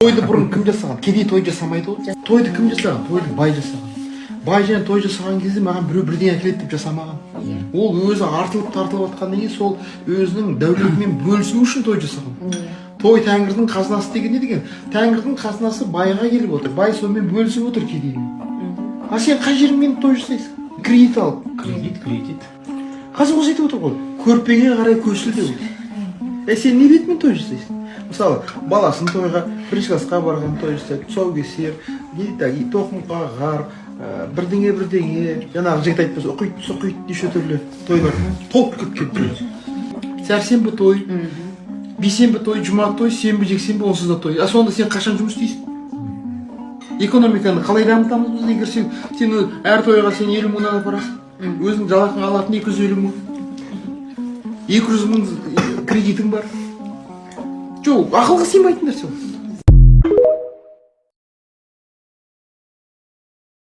Тойды бұрын кім жасаған? Кедей той жасамайды ғой. Тойды кім жасаған? Тойды бай жасаған. Бай және той жасаған кезде маған біреу бірдеңе әкеледі деп жасамаған. Ол өзі артылып тартылып жатқаннан кейін, сол өзінің дәулетімен бөлісу үшін той жасаған. Той тәңірдің қазынасы деген не деген? Тәңірдің қазынасы байға келіп отыр, бай сонымен бөлісіп отыр кедеймен. А сен қай жеріңмен той жасайсың? Кредит алып. Кредит, кредит. Қазір осы айтып отыр ғой, көрпеңе қарай көсіл деп отыр. Е, сен не бетімен той жасайсың? Мысалы, баласын тойға, бірінші классқа барған той жасайды, тұсаукесер, не дейді, тоқым қағар, бірдеңе бірдеңе жаңағы жігіт айтпаса, ұқит сұқит, неше түрлі тойлар толып кеткен. Сәрсенбі той, бейсенбі той, жұма той, сенбі, жексенбі онсыз да той. А сонда сен қашан жұмыс істейсің? Экономиканы қалай дамытамыз біз, егер сен әр тойға сен 50 мыңнан апарасың, өзің жалақың алатын 250 мың, 200 мың кредитің бар? Жоқ, ақылға сыймайтын нәрсе ол.